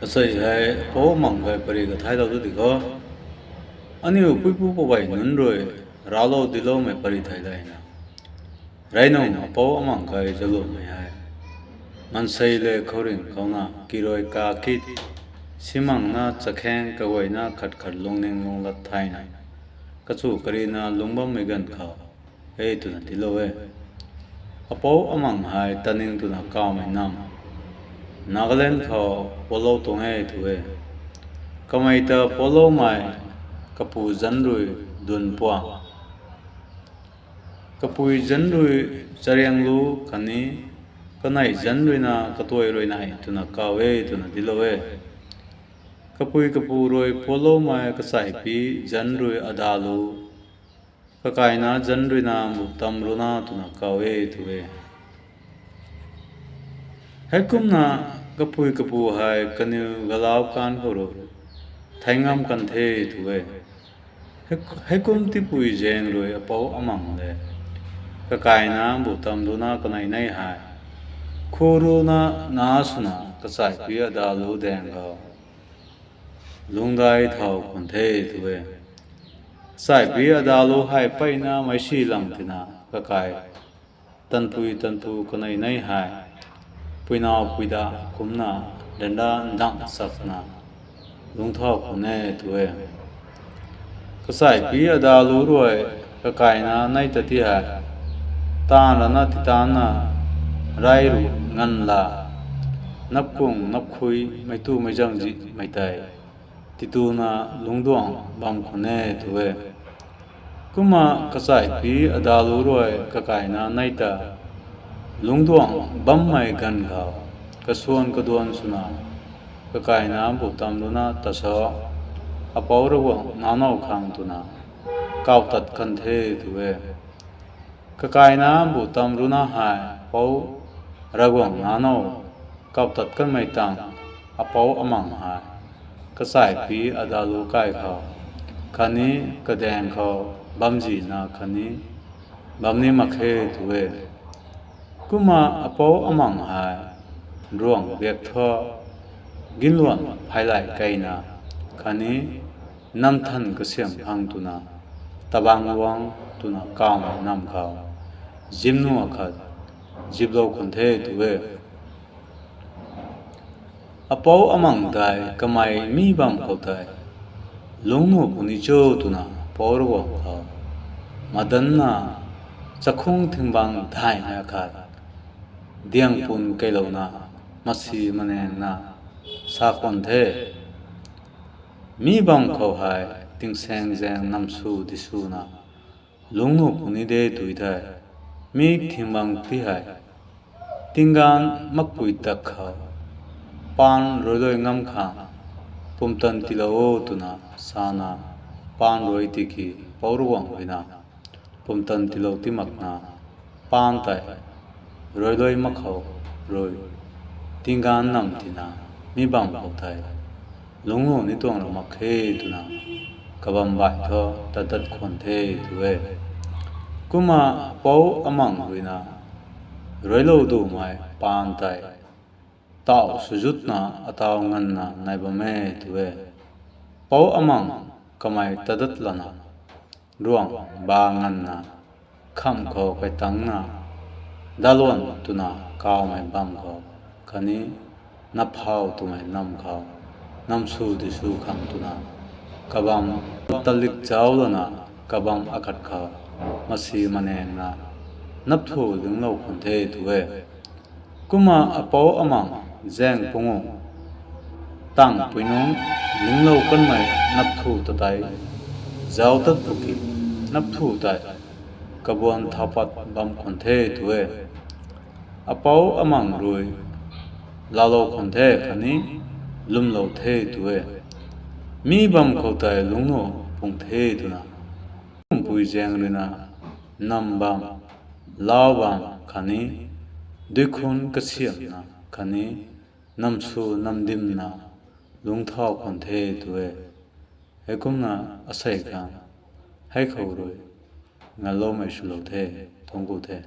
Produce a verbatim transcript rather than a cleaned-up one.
Asei hei apou amang kai pary kathailou tu di kho. Aniu puipu poubey nunc rui raclou diloumei pary thei layna, rey nung apou amang kai zaloumei hei maansei le khouringh khouna kirui kakit, simangna chakhang kaguayna khat khat lungning lunglat thayna, kachu karina lungc bammei ganv khou e twna tiilou e. Apou amang hei taning twna kawmei nam Nagaland khou pualou tuang e tu e. Kamei ta pualoumei kapu zanc rui Dunpuang, kapui zanc rui Charianglu khatni kanei zanc ruina Katuai rui nei twna kaw e twna tiilou e. Kapui kapu rui pualoumei kachaipi zanc rui Adalu, kakaina zanc ruina Mbutamruna twna kaw e tu e. Heikumna kapui kapu hei kaniw galau kan khou rui thei ngam kan the tu e. Hei, heikum tipui zaeng rui apou amang le kakaina Mbutamruna kanei nei hei khuruna na swna kachaipi Adalu daeng khou lungcdai thau khwan the tu e. Kachaipi Adalu hei mpeyna meicsi lang tina kakai tanpui tanpu kanei nei hei puinau puida kumcna danda ndang chakna lungc thau khwan e tu e. Kachaipi Adalu rui kakaina nei ta ti hei taanv rana titanna rey ru nganvla napkung napkhui meitu meizangzihmei tei tituna lungcduang bam khwan e tu e. Kumna kachaipi Adalu rui kakaina nei ta lungcduang bammei ganv khou kasuan kaduan swna kakaina Mbutamruna ta sa, apou Ravguangc nanow khang twna kawtat kan the tu e. Kakaina Mbutamruna hei apou Ravguangc nanow kawtat kanmei tang apou amang hei kachaipi Adalu kai khou khatni kadaeng khou bamzihna khatni bam ni mak khe tu e. Kumna apou amang hei ruang biak thu ginluan phaylay keyna khatni namthan kasiam phang twna Tabang Luang twna kawmei nam khou zimnuh akhat ziplou khwan the tu e. Apou amang tei kamei mi bam khou tei lungcnuh puni cho twna apou Ravguangc khou madanna chakhung thing bang daihmei akhat diang pun keylouna masi manengna sa khwan the. Mi bam khou hei tingsaeng zaeng namsw diswna lungcnuh puni de tu thei, mi thing bang ti hei tingganv makpui dak khou paan ruilui ngam khang pumtan tiilou o twna sana paan rui tiki apou Ravguangc ruina pumtan tiilou ti makna paan tei ruilui mak khou rui tingganv nam tina mi bam khou tei lungcnuh ni tuang ra mak khe twna kabam baih thu tadat khwan the tu e. Kumna apou amang ruina ruilou dumei paan tei tauh swzutna ataw nganvna nai bam e tu e. Apou amang kamei tadat lana ruang ba nganvna khamh khou kaitangna daluan twna kawmei bam khou khatni naphaw twmei nam khou namsw disw khang twna kabam talik zauc lana kabam akhat khou masi manengna napthu linglou khwan the tu e. Kumna apou amang zaeng pungu tangpui nungc linglou kanmei napthu ta tei zauc tat pwki napthu tei kabuan thau pat bam khwan the tu e. Apou amang rui laalou khwan the khatni lwmlou the tu e. Mi bam khou tei lungcnuh pung the twna kumpui zaeng ruina nam bam, lau bam khatni duikhun kasiamhna khatni namsw namdimna lungc thau khwan the tu e. Heikumna asei khang hei khou rui nganloumei swlou the. Thuanc ku the.